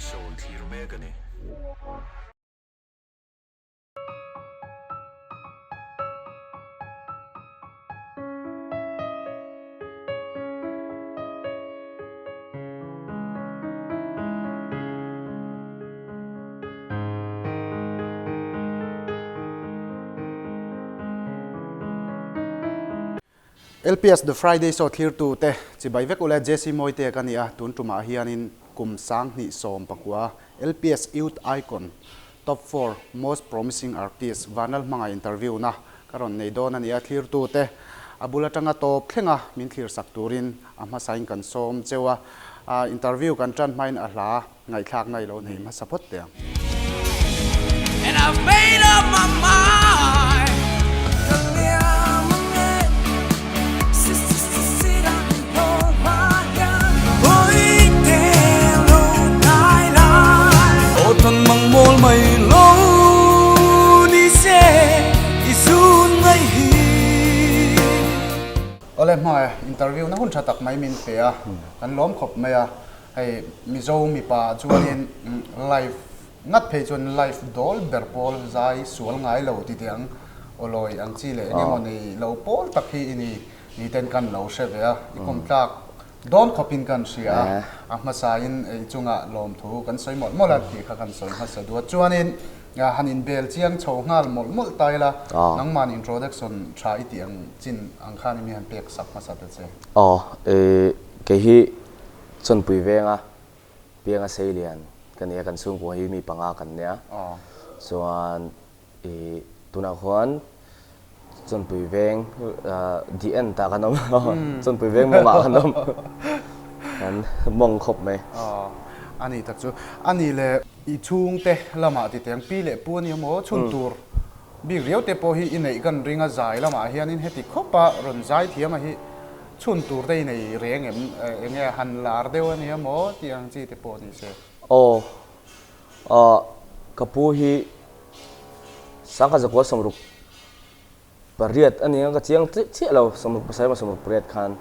Show i thlir mek a ni. LPS The Friday Show thlirtu te chibai vek ule JC Mawite ka ni a, tun tumah hianin kum 2019 LPS Youth Icon Top 4 Most Promising Artist Vanlal hmanga interview na ka rawn nei dawn a ni a, thlirtu te a bul atanga tawp thlenga min thlir sak turin a hmasain kan sawm cheu a, interview kan tan hmain a hla ngaihthlak na i lo nei hmasa phawt teh ang. And I've made up my mind Ka liam ang e Si si si si ra in hold my hand Ôi te lo nai lai Aw than mang mawl mai lo ni se I sun ngai hi. Awle hmai interview na hun tha tak mai min pe a, kan lawm khawp mai a, hei Mizo mipa chuanin live ngat phei chuan live dawl ber pawl zai sual ngai lo ti teh ang awlawi ang chi leh eng emaw nei lo pawl tak hi i ni ni ten kan lo hre ve a, i kawmtlak Dawn khawpin kan hria a, a hmasain ei chungah lawmthu kan sawi mawlh mawlh a tih kha kan sawi hmasa duh a. Chuanin han inbel chiang chho nghal mawlh mawlh ta ila, nangman introduction tha i tih ang chin ang khan i mi han pek sak hmasa ta che. Aw, kei hi Chawnpui venga Pianga Seilian ka ni a, kan chhungkua hi mi panga kan nia. Chuan I tunah khuan Chawnpui veng the end ah kan awm a, Chawnpui veng mawngah kan awm. Kan mawng khawp mai. Aw, a ni tak chu. A ni le, i chhungte lamah ti teng pi leh pu a nia maw, chhun tur bik riau te pawh hi i neih kan ring a, zai lamah hianin heti khawpa rawn zai thiam a hi chhun tur te i nei reng em, eng nge han lar deuh a nia maw tih ang chi te pawh ni se. Aw, Aw, ka pu hi 1968 a ni ang, ka chiang chiah lo, 67 emaw 68 khan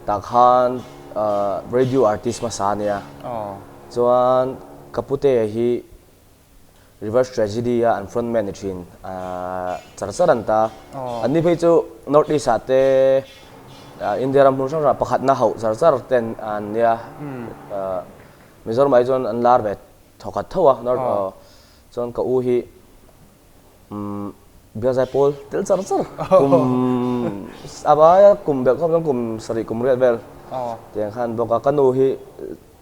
tah khan radio artist hmasa a nia. Chuan ka putea hi Reverse Tragedy a an front man ni thin, char char an ta. Anni phei chu North East ah te India ram hmun hrang hrangah pakhatna hauh char char ten an nia. Mizoramah hi chuan an lar ve thawkhat tho a, chuan ka u hi bial zai pawl tel char char kum a vaia kum belh khawp chuan kum sarih kum riat vel tiang khan bawk a, ka nu hi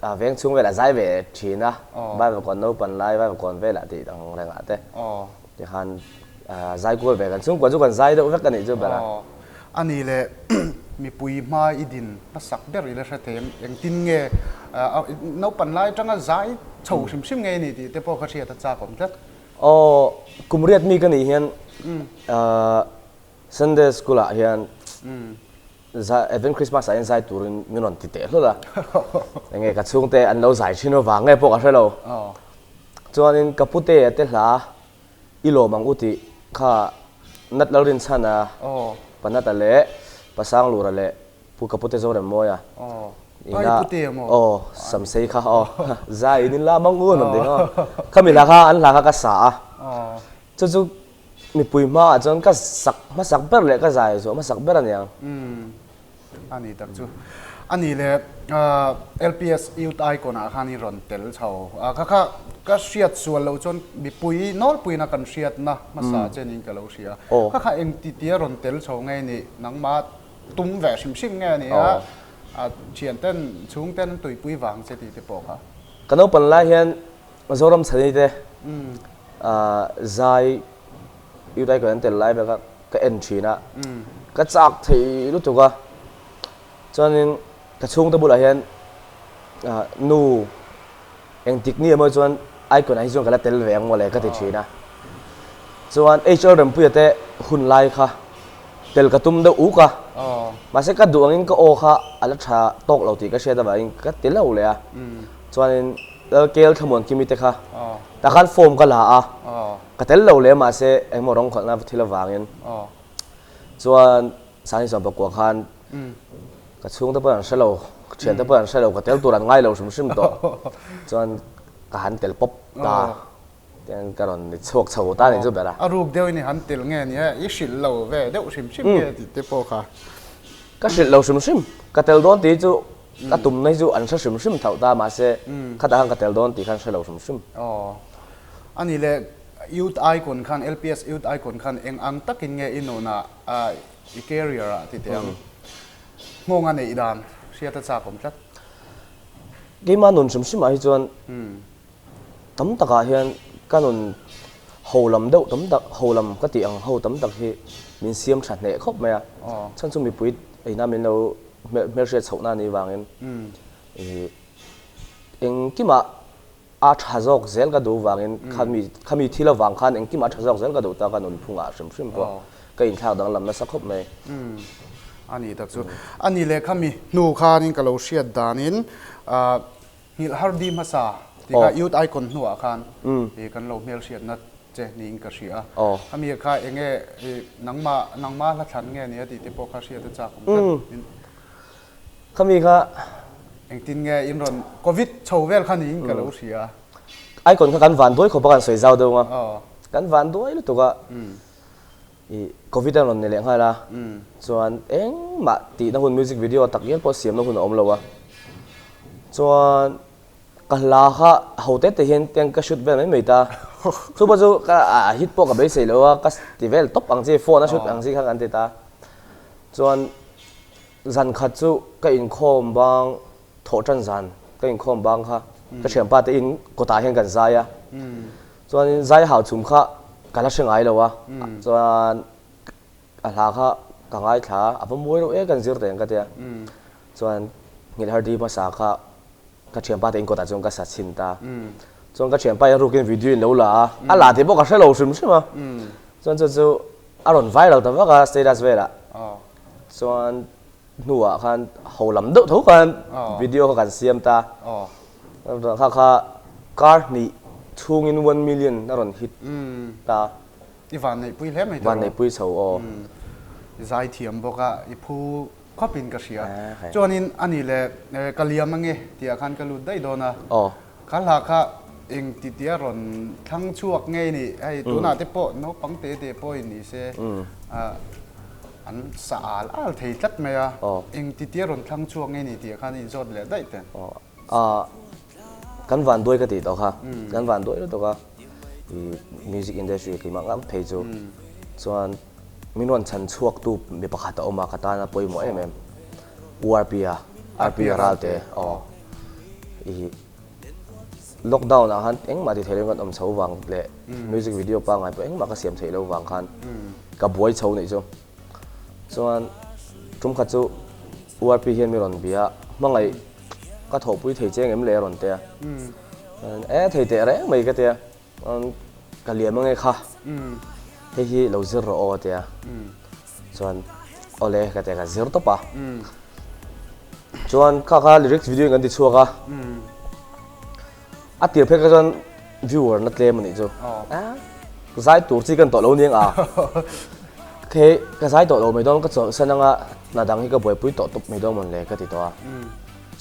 a veng chhung velah zai ve thin a, Bible kawn naupan lai Bible kawn velah tih ang rengah te tikhan zai kual ve kan chhungkua chu kan zai deuh vek a nih chu ber a. A ni le, mipui hma i din hmasak ber i la hre thei em? Engtin nge naupan lai atanga zai chho hrim hrim nge i nih tih te pawh kha hriat a chak awm tlat. Aw, kum riat mi ka nih hian Sunday school ah hian Advent Christmas ah hian zai turin min rawn ti teh hlawlh a. Enge ka chhungte an lo zai thin avang nge pawh ka hre lo. Chuanin ka putea te hla I lawm ang u tih kha Nat Lalrinchhana, Pa Nata leh Pa Sanglura leh Pu Kapute Zoremmawia ina aw Samsei kha aw zai in in lam ang u an rawn ti kha khami hla kha an hla kha ka sa a chu chu mipui hmaah chuan ka sak hmasak ber leh ka zai zawh hmasak ber a ni ang. A ni tak chu. A ni le, LPS Youth Icon ah khan i rawn tel chho. Kha kha ka hriat sual loh chuan mipui nawlpuina kan hriatna hmasa che niin ka lo hria. Kha kha engti tia rawn tel chho nge ni? Nangmah tum ve hrim hrim nge ni a? Thian ten, chhung ten an tuipui vang che tih te pawh kha. Ka naupan lai hian Zoram Chhani te zai Youth Icon an tel lai vel kha ka en thin a, ka chak thei lutuk a, chuanin ka chhungte bulah hian nu engtik ni emaw chuan icon ah hi chuan ka la tel ve ang mawle ka ti thin a, chuan HL Rempuia te hun lai kha tel ka tum deuh uk a, mahse ka duh angin ka aw kha a la tha tawk lo tih ka hriat avangin ka ti lo leh a, chuanin Lalkel Thlamuan Kimi te kha tah khan form ka la a. Ka tel lo leh mahse engmaw rawng khalhna thil avangin chuan Sani chuan pakua khan ka chhungte pawh an hre lo, ka thiante pawh an hre lo, ka tel tur an ngai lo hrim hrim tawh. Chuan Ka han tel pawp ta. Tiang ka rawn ni chhuak chho ta nih chu ber a. A ruk deuhin i han tel nge nia, i hrilh lo ve deuh hrim hrim nge tih te pawh kha. Ka hrilh lo hrim hrim, ka tel dawn tih chu ka tumna hi chu an hre hrim hrim tho ta mahse khatah khan ka tel dawn tih khan hre lo hrim hrim. Aw. A nih leh Youth Icon khan, LPS Youth Icon khan eng ang takin nge i nunah i career ah ti teh ang nghawng a neih dan hriat a chak awm tlat. Keimah nun hrim hrimah hi chuan tam takah hian ka nun ho lam deuh tam tak, ho lam ka tih ang ho tam tak hi min siam tha hneh khawp mai a. Chhan chu mipui eina min lo hmelhriat chhohna anih vangin ih engkimah a tha zawk zel ka duh vangin khami khami thil avang khan engkimah a tha zawk zel ka duh ta ka nunphungah hrim hrim pawh ka inthlak danglam nasa khawp mai. A ni tak chu. A ni leh khami hnu khanin ka lo hriat danin Nghilh har di hmasa tih kha Youth Icon hnuah khan i kan lo hmelhriatna che niin ka hria a. Khami kha enge i nangmah nangmah hla thlan nge nia tih te pawh kha hriat a chak awm tlat. Khami kha Engtin nge in rawn Covid chho vel kha niin ka lo hria. Icon kha kan van duai khawp a kan sawi zau deuh ang a. Kan van duai lutuk a. I Covid a rawn ni leh nghal a, chuan engmah tihna hun music video tak ngial pawh siamna hun a awm lo a, chuan ka hla kha ho te te hian tiang ka shoot vel mai mai ta, chu pawh chu ka a hit pawh ka beisei lo a, ka ti vel tawp ang chi phone a shoot ang chi kha kan ti ta, chuan zan khat chu ka inkhawm bang thawh tan zan ka inkhawm bang kha ka thianpa te in kawtah hian kan zai a. Chuanin zai hau chhum kha ka la hre ngai lo a, chuan a hla kha ka ngaithla a, a va mawi reuh e kan zir teh ang ka tia. Chuan nghilh har di hmasa kha ka thianpa te inkawtah chuan ka sa chhin ta. Chuan ka thianpa hian rukin video in lo la a, a la tih pawh ka hre lo hrim hrim a. Chuan chu chu a rawn viral ta vak a status velah. Chuan hnuah khan ho lam deuh tho khan video kha kan siam ta. Kha kha kar hnih chhungin 1 million a rawn hit ta. I van neihpui hle mai tawh. Van neihpui chho aw. I zai thiam bawk a, i phu khawpin ka hria. Chuanin a ni le ka liam ange tihah khan ka lut daih dawn a. Kha hla kha eng ti tia rawn thlang chhuak ngei ni. Hei tunah te pawh naupang te te pawhin ni se an sa al al thei tlat mai a. Eng ti tia rawn thlang chhuak ngei ni tihah khan i inzawt leh daih teh. Kan van duai ka tih tawh kha. Kan van duai lutuk a. I music industry keimah ngam phei chu. Chuan min rawn chhan chhuak tu mi pakhat a awm a ka tan a pawimawh em em. U RP a, RP Ralte aw. I lockdown ah khan engmah ti thei lo in kan awm chho vang leh music video pangngai pawh engmah ka siam theih lo vang khan ka buai chho nih chu. Chuan tum khat chu URP hian mi rawn bia a, hmangaih ka thawhpui thei che engem le a rawn ti a. E thei teh reng mai ka ti a, ka liam ange kha, hei hi lo zir rawh aw a ti a. Chuan awle ka ti a, ka zir tawp a. Chuan kha kha lyrics video in kan ti chhuak a. A tir phek kha chuan viewer na tlem a nih chu. Zai tur chi kan tawh lo nia. Kei ka zai tawh lo mai dawn ka chawlhsan anga hna dang hi ka buaipui tawh tawp mai dawn mawn le ka ti tawh a.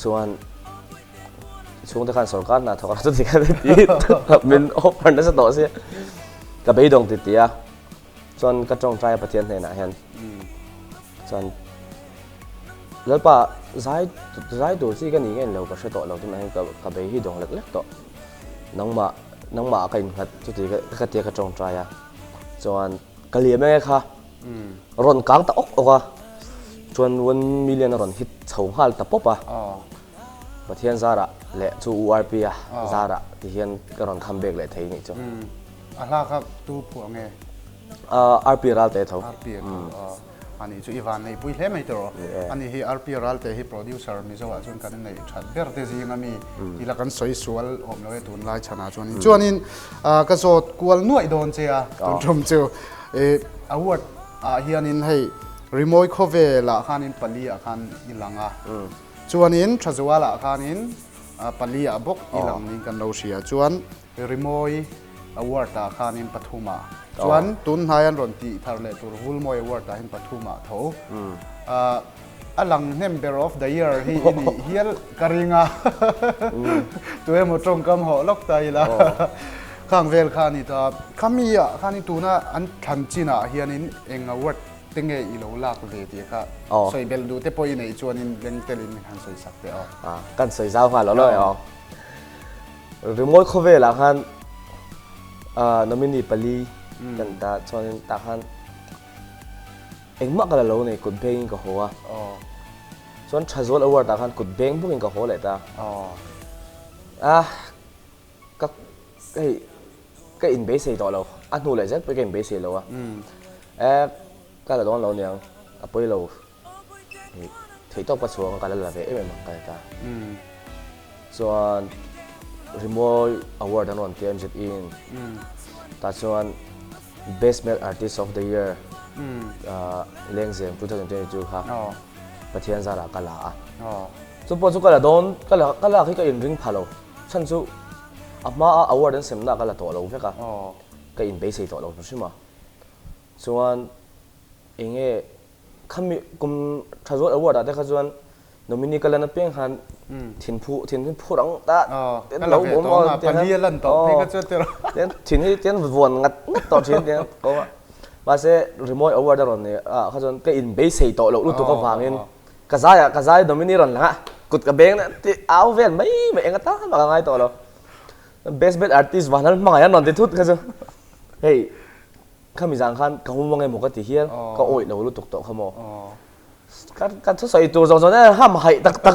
Chuan chhungte khan sorkar hna thawk a chuti khan ti min offer nasa tawh sia. Ka beidawng ti ti a. Chuan ka tawngtai a Pathian hnenah hian. Chuan Lalpa zai zai tur chi ka ni nge lo ka hre tawh lo tunah hian ka ka bei hi dawng lek lek tawh. Nangmah nangmah ah ka innghat chuti ka ka tia ka tawngtai a. Chuan ka liam enge kha rawn kang ta awk awk a. Chuan 1 million a rawn hit chho nghal ta pawp a. Pathian zarah leh chu URP a zarah ti hian ka rawn come back leh thei nih chu. A hla kha tu phuah nge? RP Ralte tho. RP a tho. Ani chu i van neihpui hle mai tawh. Ani hi RP Ralte hi producer Mizo ah chuan kan neih that ber te zing ami tila kan sawi sual awm lo e tunlai chhanah chuan. Chuanin ka zawt kual nuaih dawn che a tun tum chu award ah hianin hei rimawi khawvel ah khanin pali ah khan i lang a. Chuanin Thazual ah khanin pali ah bawk i lang niin kan lo hria. Chuan Rimawi Award ah khanin pathum ah chuan tun hnai an rawn tih thar leh tur Vulmawi Award ah hian pathum ah tho. A lang hnem ber of the year hi i nih hial ka ring a, tu emaw tawngkam hawh lawk ta ila khang vel kha a ni ta. Khami ah khan tuna an thlan chin ah hianin eng award te nge i lo lak ve tih kha sawi belh duh te pawh i neih chuanin leng telin min han sawi sak teh aw. Kan sawi zau nghal lo lo aw. Rimawi khawvel ah khan nominee pali kan ta chuanin tah khan Engmah ka la lo nei kut bengin ka haw a, chuan Thazual Award ah khan kut beng bawkin ka haw leh ta a, ka hei ka inbeisei tawh lo, a hnu leh zel pawh ka inbeisei lo a, e ka la dawn lo niang a pawi lo theih tawp ka chhuang a ka la la ve em em ang ka ti ta, chuan Rimawi Award an rawn ti a MZE in tah chuan. Best Male Artist of the Year Lengzem 2022 kha Pathian zarah ka la a. Chu pawh chu ka la dawn, ka la ka lak hi ka inring pha lo. Chhan chu a hmaa award an semna ka la tawh lo vek a, ka inbeisei tawh lo hnu hrim a. Chuan eng nge Khami kum tha zual award ah te kha chuan nominee ka lan apiang khan thin phu thin hi phu rang ta ten lo bawm aw te khan ten thin hi ten vuan ngat ngat tawh thin te ko mahse rimawi award a rawn nei ah kha chuan ka in beisei tawh loh lutuk avangin ka zai ah ka zai nominee rawn lang a kut ka beng ti au vel mai mai eng atan mah ka ngai tawh lo best band artist vanlal hmangaih an rawn ti thut kha chu hei Khami zan khan ka hum ang emaw ka ti hial, ka awih lo lutuk tawh kha maw. Ka thusawi tur zawng zawng nen ham haih tak tak.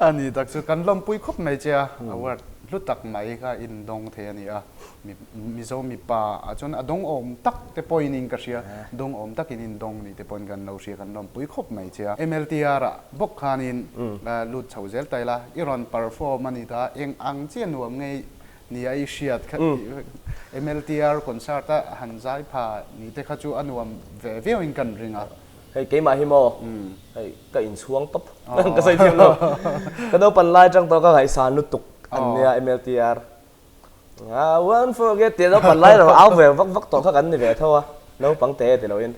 A ni tak chu kan lawmpui khawp mai che a, award hlu tak mai kha in dawng thei a ni a. Mizo mipa ah chuan a dawng awm tak te pawhin in ka hria, dawng awm takin in dawng ni te pawhin kan lo hria, kan lawmpui khawp mai che a. MLTR ah bawk khanin lut chho zel ta ila, i rawn perform a ni ta, eng ang chiah nuam ngei Nia i hriat kha MLTR concert a han zai pha ni te kha chu a nuam ve viau in kan ring a. Hei keimah hi maw hei ka inchhuang tawp ka sawi thiam lo. Ka naupan lai atang tawh ka ngaihsan lutuk an nia MLTR. I won't forget tih naupan lai lo au ve vak vak tawh kha kan ni ve tho a naupang te ti loin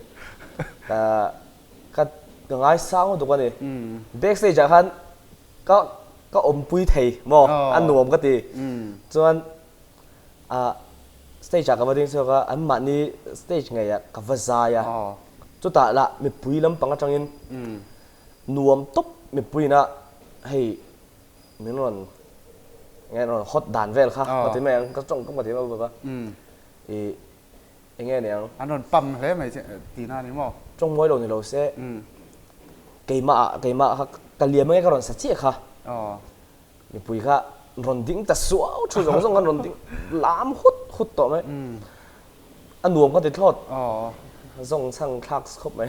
ka ka ngaisang lutuk a ni. Backstage ah khan Ka ka awmpui thei maw a nuam ka ti. Chuan ah stage ah ka va ding chhuak a, an mahni stage ngei ah ka va zai a. Chutah lah mipui lampang atangin nuam tawp mipui ina hei min rawn nge rawn hot dan vel kha ka ti mai ang ka tawng ka ti mai bawk a. Ih Eng nge niang? An rawn pam hle mai che tihna a ni maw? Tawng mawi lo ni lo se keimah ah keimah kha ka liam ange ka rawn sa chiah kha. Mipui kha rawn ding ta suau thu zawng zawng khan rawn ding lam hut hut tawh mai. A nuam ka ti thlawt. Zawng chhang thlak khawp mai.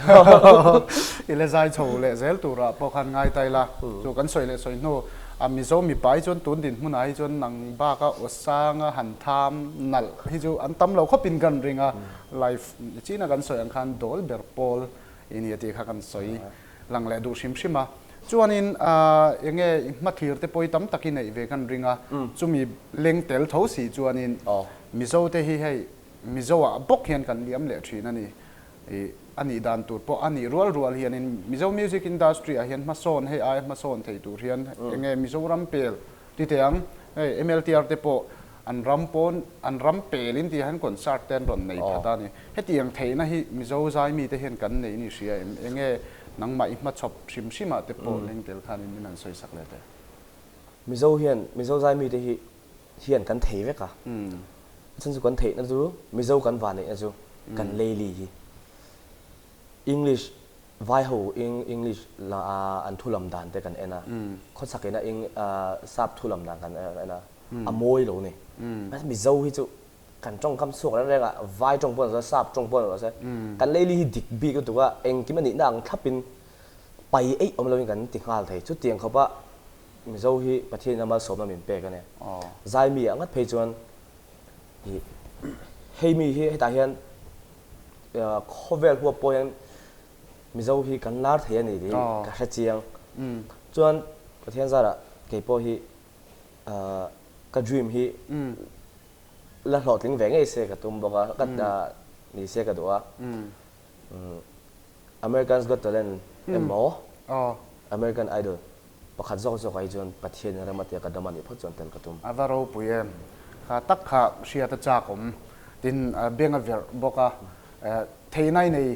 I la zai chho leh zel turah pawh khan ngai ta ila. Chu kan sawi leh sawi hnu a Mizo mipa hi chuan tun dinhmunah hi chuan nang baka aw sanga han tham nalh hi chu an tam lo khawpin kan ring a, life china kan sawi ang khan dawl ber pawl i ni a tih kha kan sawi lang leh duh hrim hrim a. Chuanin eng nge i hmathlir te pawh hi tam tak i neih ve kan ring a, chumi leng tel tho si chuanin Mizo te hi hei Mizo ah bawk hian kan liam leh thin a ni. I a nih dan tur pawh a nih rual rual hianin Mizo music industry ah hian hmasawn hei aia hmasawn thei tur hian eng nge Mizoram pel ti teh ang hei MLTR te pawh an ram pawn an ram pel in tih hian concert te an rawn nei that a ni. Hetiang theihna hi Mizo zai mite hian kan nei ni hria em? Eng nge nangmah i hmachhawp hrim hrim ah te pawh leng tel khanin min han sawi sak leh teh. Mizo hian Mizo zai mite hi hian kan thei vek a, a chhan chu kan theihna chu Mizo kan va neihna chu kan leili hi English vai ho English la an thu lam dan te kan en a, khawchhak ina sap thu lam dan kan en a, a mawi lo ni. Mahse Mizo hi chu kan tawngkam chhuak reng reng a, vai tawng pawh ni se, sap tawng pawh ni se, kan leili hi dik bik lutuk a, engkim a nihna ang thlapin pai eih awm loin kan ti nghal thei. Chutiang khawpa Mizo hi Pathian in a malsawmna min pek a ni. Zaimi ah ngat phei chuan ih hei mi hi hetah hian khawvel huap pawh hian Mizo hi kan lar thei a ni tih ka hre chiang. Chuan Pathian zarah kei pawh hi ka dream hi la hlawhtling ve ngei se ka tum bawk a, ka ni se ka duh a. American's Got Talent. Emaw American Idol pakhat zawk zawk ah hi chuan Pathian in rem a tia ka dam a nih phawt chuan tel ka tum. A va ropui em. Kha tak kha hriat a chak awm. Tin, beng a verh bawk a. Theihna i nei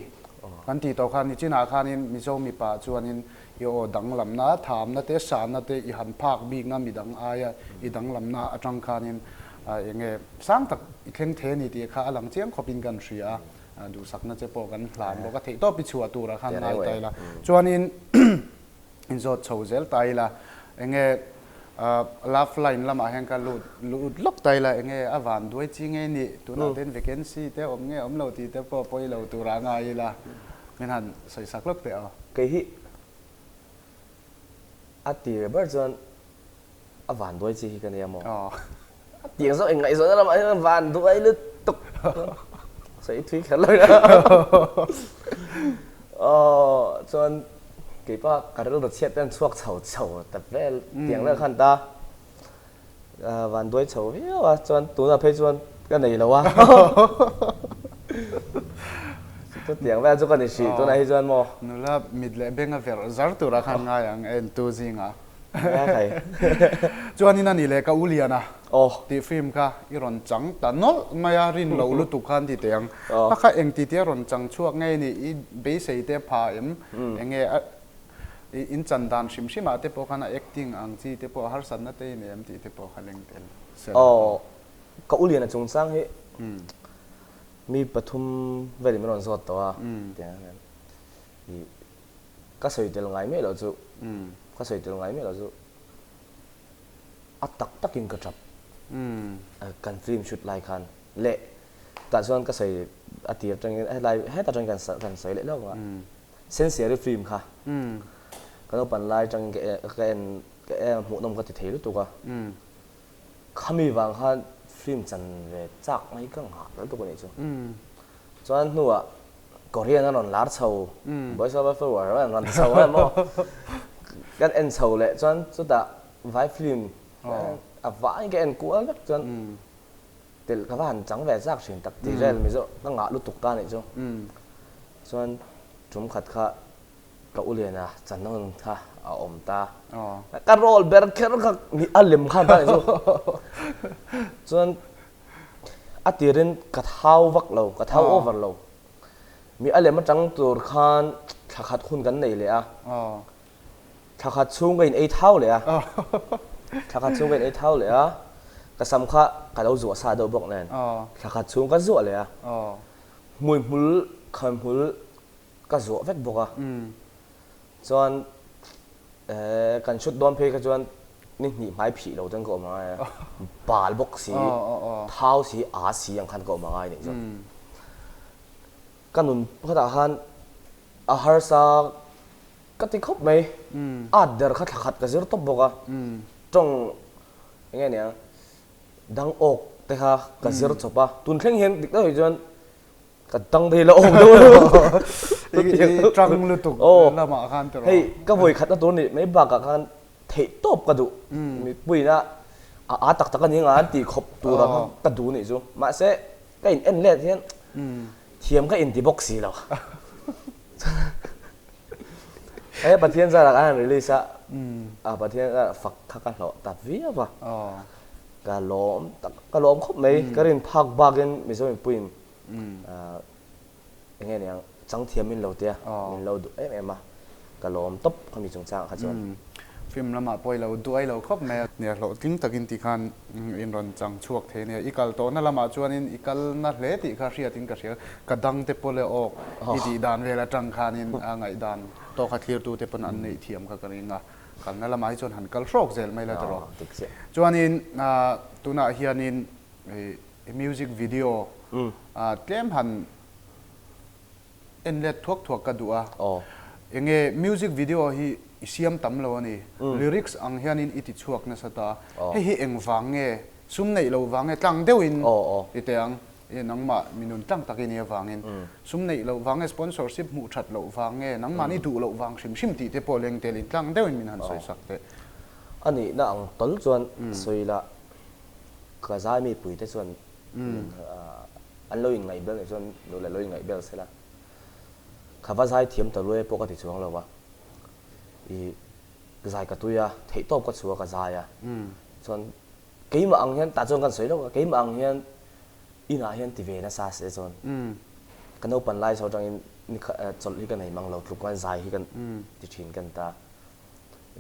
kan tih tawh khan nichinah khanin Mizo mipa chuanin i aw danglamna, thamna te, sanna te i han phak bikna midang aia i danglamna atang khanin eng nge sang tak i thleng thei a ni tih kha a lang chiang khawpin kan hria a, duhsakna che pawh kan hlan bawk a, theihtawp i chhuah turah khan ngai ta ila. Chuanin inzawt chho zel ta ila, eng nge love line lamah hian ka lut lut lawk ta ila, eng nge a van duai chi nge nih, tunah ten vacancy te awm nge awm lo tih te pawh pawi lo turah ngai ila, min han sawisak lawk teh aw. Kei hi a tir ber chuan a van duai chi hi ka nia maw? A tir zawk inngaihzawnna lamah hian van duai lutuk sawi thui kher lo ila. Aw chuan keipa ka rilru chhiat te an chhuak chho chho ta vel tiang vel khan ta van duai chho viau a chuan tunah phei chuan ka nei lo a. Chutiang vel chu ka ni hrih tunah hi chuan maw. Nula mit leh beng a verh zar turah khan ngai ang entu zingah. Chuanin a ni leh ka u Liana tih film kha i rawn chang ta nawlh mai a, rin loh lutuk khan ti teh ang. Kha kha eng ti tia rawn chang chhuak nge ni i beisei te pha em? Eng nge a in chan dan hrim hrim ah te pawh khan a acting ang chi te pawh harsatna te i nei em tih te pawh kha leng tel se la. Aw, ka u Liana chungchang hi mi pathum velin min rawn zawt tawh a, tiang hian i Ka sawi tel ngai miah loh chu, ka sawi tel ngai miah loh chu a tak takin ka tap. Kan film shoot lai khan leh tah chuan ka sawi a tir atangin helai hetah atangin kan kan sawi leh lawk ang a. Sensiari film kha ka naupan lai atangin ka en ka en ka en hmuhnawm ka ti thei lutuk a. Khami vang khan film chan ve chak mai ka nghah lutuk a nih chu. Chuan hnuah Korean a rawn lar chho, Boys Over Flower a rawn chho a maw? Kan en chho leh chuan chutah vai film a vaiin ka en kual vek chuan telh ka va han chang ve chak thin tak tih vel Mizo ka ngah lutuk ta nih chu. Chuan tum khat kha ka u Liana channawn kha a awm ta. Ka role ber kher kha a lem khan ta nih chu. Chuan A tirin ka thau vak lo, ka thau over lo. Mi a lem atang tur khan thla khat hun kan nei leh a. Thla khat chhung ka in ei thau leh a. Thla khat chhung ka in ei thau leh a. Ka sam kha ka lo zuah sa deuh bawk nen. Thla khat chhung ka zuah leh a. Hmuihmul, khamhmul ka zuah vek bawk a. Chuan kan shoot dawn phei kha chuan ni hnih hmai phih lo chuan ka awm angai a, bal bawk si, thau si, aa si ang khan ka awm angai nih chuan. Ka nun pakhatah khan a harsa ka ti khawp mai, at der kha thla khat ka zir tawp bawk a, tawng eng nge nia dang awk te kha ka zir chawp a, tun thleng hian dik deuh hi chuan Ka tang thei lo awm deuh I tang lutuk lamah khan tiraw. Hei ka vawi khatna tur nih mai bakah khan theih tawp ka duh. Mipuiin a a a tak tak a ni nga an tih khawp tura kha ka duh nih chu. Mahse ka in en let hian thiam ka inti bawk si lo. Hei Pathian zarah khan han release a, a Pathian zarah fak kha ka hlawh ta viau a. Ka lawm tak ka lawm khawp mai. Ka rin phak bakin Mizo mipuiin Eng nge niang chang thiam min lo tia min lo duh em em a ka lawm tawp khami chungchang ah kha chuan. Film lamah pawh i lo duai lo khawp mai a. Nia hlawhtling takin ti khan in rawn chang chhuak thei a nia. I kal tawhna lamah chuanin i kal na hle tih kha hriatin ka hria. Ka dang te pawh leh awk i tih dan vel atang khanin a ngaihdan tawk kha thlirtu te pawn an neih thiam kha ka ring a. Kalna lamah hi chuan han kal hrawk zel mai la tawh. Chuanin tunah hianin I music video tlem han en let thuak thuak ka duh a. Enge music video hi i siam tam lo a ni. Lyrics ang hianin i ti chhuak nasa ta. Hei hi eng vang nge? Sum neih lo vang nge tlang deuhin i teh ang. I nangmah mi nun tlang tak i nih avangin. Sum neih loh vang nge sponsorship hmuh that loh vang nge nangmahni duh loh vang hrim hrim tih te pawh leng telin tlang deuhin min han sawi sak teh. A nihna ang tawl chuan sawi la. Ka zai mipui te chuan an lo inngaih bel nih chuan duh leh lo inngaih bel se la. Ka va zai thiam ta luai pawh ka ti chuang lo a, i zai ka tui a, theihtawp ka chhuah ka zai a. Chuan keimah ang hian, tah chuan kan sawi lawk a, keimah ang hian inah hian ti ve nasa se chuan ka naupan lai chho atangin ni kha chawlh hi ka nei mang lo tluk khan zai hi ka ti thin ka ni ta.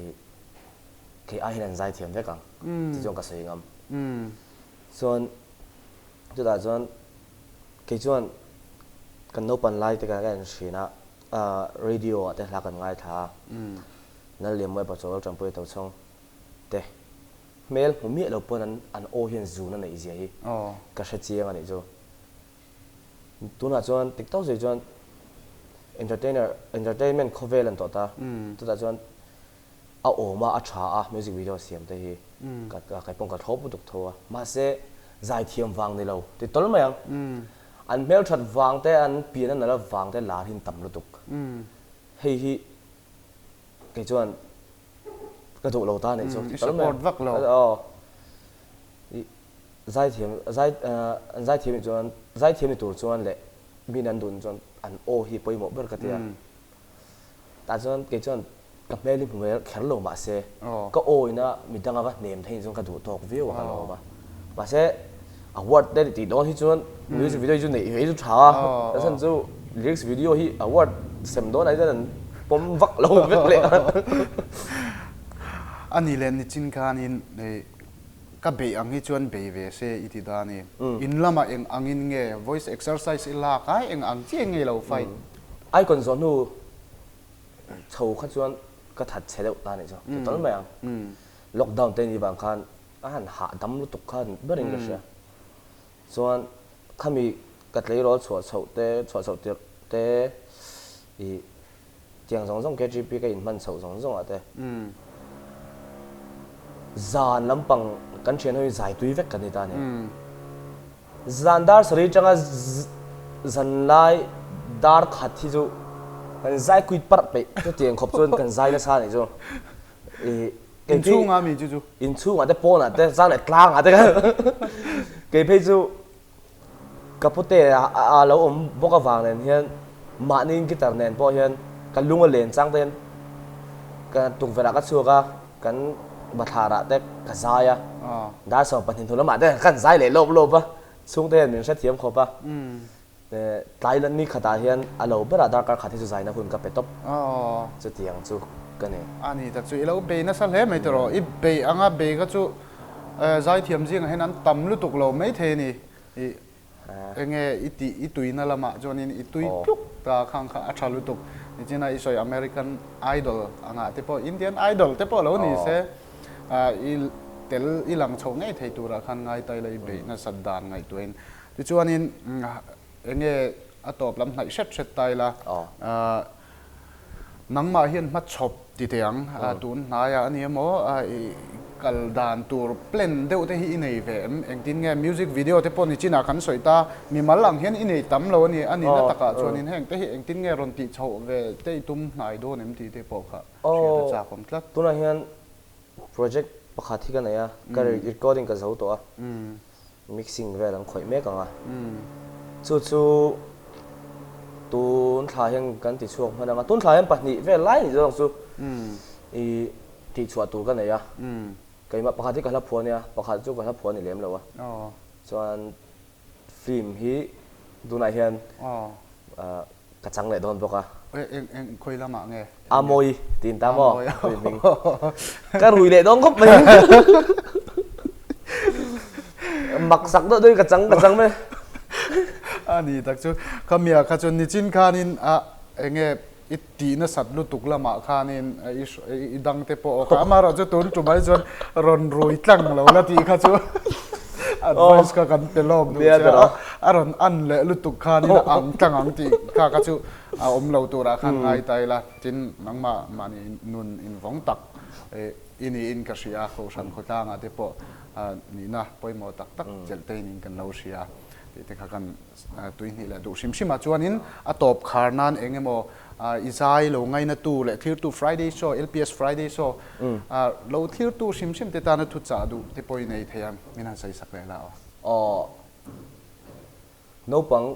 I kei ai hian an zai thiam vek ang ti chuan ka sawi ngam. Chuan chutah chuan kei chuan kan naupan lai te kan en thin a, radio ah te hla kan ngaithla a, Lallianmawia Pachawl Tanpuia Tochhawng te hmel hmu miah lo pawn an an aw hian zun a neih zia hi ka hre chiang a nih chu. Tunah chuan tik tawk zui chuan entertainer entertainment khawvel an tawh ta, chutah chuan a awm a, a tha a music video siam te hi ka kei pawh ka thlawp lutuk tho a, mahse zaithiam vang ni lo ti tawl mai ang. An hmelthat vang te an pian a nalh vang te lar hi an tam lutuk. Hei hi kei chuan ka duh lo ta a nih chu ti tawl mai ang. Aw zaithiam zai an zaithiam nih chuan zaithiam ni tur chuan leh min an duh chuan an aw hi pawimawh ber ka ti a. Tah chuan kei chuan ka hmel hi hmu mai kher lo mahse ka aw ina midang ava hnem theih chuan ka duh tawk viau a ka lawm a. Mahse award te tih dawn hi chuan music video hi chu neih ve chu tha a, a chhan chu lyrics video hi award sem dawn ah hian an pawm vak lo vek leh a. A nih leh nichin khanin ka beih ang hi chuan bei ve se i ti ta a ni. In lamah eng angin nge voice exercise i lak a, eng ang chiah nge lo fight? Icon zawh hnu chho kha chuan ka that chhe deuh ta a nih chu, ti tawl mai ang. Lockdown te ni vang khan a han hahdam lutuk kha berin ka hria. Chuan khami ka tleirawl chhuah chhoh te, chhuah chhoh tirh te ih Tiang zawng zawng KGP ka inhman chhoh zawng zawng ah te zan lampang kan thian ho hi zai tui vek kan ni ta a ni. Zan dar sarih atanga zan lai dar khat hi chu kan zai kuit parh peih chu tiang khawp chuan kan zai nasa a nih chu. Inchhungah mi chu chu? Inchhungah te pawnah te zan leh tlangah te kan kei phei chu Ka pute a lo awm bawk avang nen hian mahni guitar nen pawh hian ka lung a len chang te hian ka tukverh ah ka chhuak a, kan bathlar ah te ka zai a, dar 12 hnu lamah te kan zai leh lawp lawp a, chhungte hian min hrethiam khawp a, tlai ni khatah hian a lo berah darkar khat hi chu zaina hun ka pe tawp, chutiang chu ka ni. A ni tak chu i lo bei nasa hle mai tawh rawh, i bei anga bei kha chu Zaithiam zingah hian an tam lutuk lo maithei a ni. I enge i tih i tuina lamah chuanin i tui tluk ta khang kha a tha lutuk. Nichina i sawi American Idol angah te pawh Indian Idol te pawh lo ni se i tel i lang chhoh ngei thei turah khan ngai tai la i beih nasat dan ngaihtuahin. Tichuanin enge a tawp lam hnaih hret hret ta ila Nangmah hian hmachhawp ti teh ang, tun hnaiah a ni emaw i kal dan tur plan deuh te hi i nei ve em? Engtin nge music video te pawh nichinah kan sawi ta, mimal ang hian i nei tam lo a ni, a nihna takah chuanin heng te hi engtin nge rawn tih chhoh ve te i tum hnai dawn em tih te pawh kha hriat a chak awm tlat. Tunah hian project pakhat hi ka nei a, ka recording ka zo tawh a. Mixing vel an khawih mek ang a, chu chu tun thla hian kan ti chhuak hman ang a, tun thla hian pahnih vel lai ni zawk chu i tih chhuah tur ka nei a, keimah pakhat hi ka hla phuah a nia, pakhat chu ka hla phuah a ni lem lo a, chuan film hi tunah hian Ka chang leh dawn bawk a. Eng eng khawi lamah nge? A mawi tiin ta maw? Khawi hming. Ka rui leh dawn khawp mai. Mak sak deuh deuhin ka chang ka chang mai. A ni tak chu. Khamia kha chuan nichin khanin a enge i tih nasat lutuk lamah khanin i dangte pawh awk a. Amaherawhchu tun tumah hi chuan rawn rui tlang lo la tih kha chu advice kha kan pe lawk duh che a. A rawn an leh lutuk khanin a ang tlang ang tih kha kha chu a awm lo turah khan ngai ta ila. Tin, nangmah mahni nun invawng tak i niin ka hria a, Kohhran khawtlangah te pawh nihna pawimawh tak tak chelh te in kan lo hria tih te kha kan tuihnih leh duh hrim hrim ah chuanin a tawp khar nan eng emaw i zai lo ngainatu leh thlirtu Friday show, LPS Friday show lo thlirtu hrim hrim te tana thuchah duh te pawh i nei thei ang min han sawi sak leh la aw. Aw. Naupang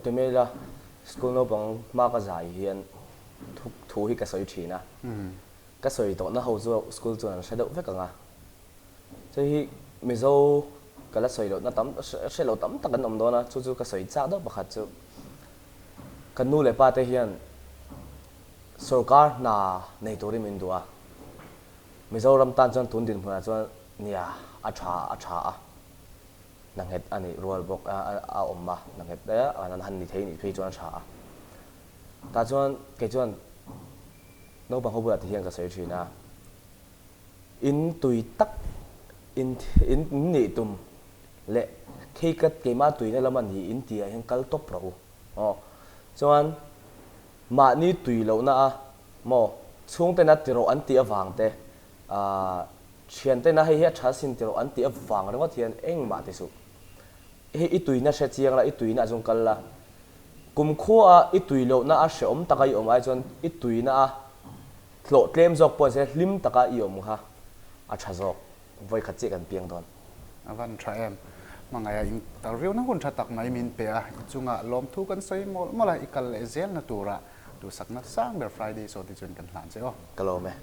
ti mai ila, School naupang hma ka zai hian thu thu hi ka sawi thin a, ka sawi tawhna ho chu school chuan an hre deuh vek ang a. Chu hi Mizo ka la sawi lohna tam hre lo tam tak an awm dawn a, chu chu ka sawi chak deuh pakhat chu kan nu leh pa te hian sorkar hna nei turin min duh a, Mizoram tan chuan tun dinhmunah chuan nia a tha a tha a. Hna nghet a nih rual bawk a a awm a, hna nghet daih a an han ni thei nih phei chuan a tha a. Tah chuan kei chuan naupang ho bulah ti hian ka sawi thin a, in tui tak in in nih tum leh khei ka keimah tuina lam a ni in tih ah hian kal tawp rawh u aw. Chuan mahni tui lohna a maw chhungtena ti rawh an tih avang te ahh Thiantena hei hi a tha sin tirh an tih avang ringawt hian engmah ti suh. Hei i tuina hre chiang la, i tuina ah chuan kal la. Kumkhua a i tui lohna a hrehawm taka i awm ai chuan i tuina a hlawh tlem zawk pawh se hlim taka i awm kha a tha zawk. Vawikhat chiah kan piang dawn. A van tha em. Hmangaih a interview na hun tha tak mai min pe a, i chungah lawmthu kan sawi mawlh mawlh a, i kal leh zelna turah Duhsakna sang ber Friday saw te chuan kan hlan che aw. Ka lawm e.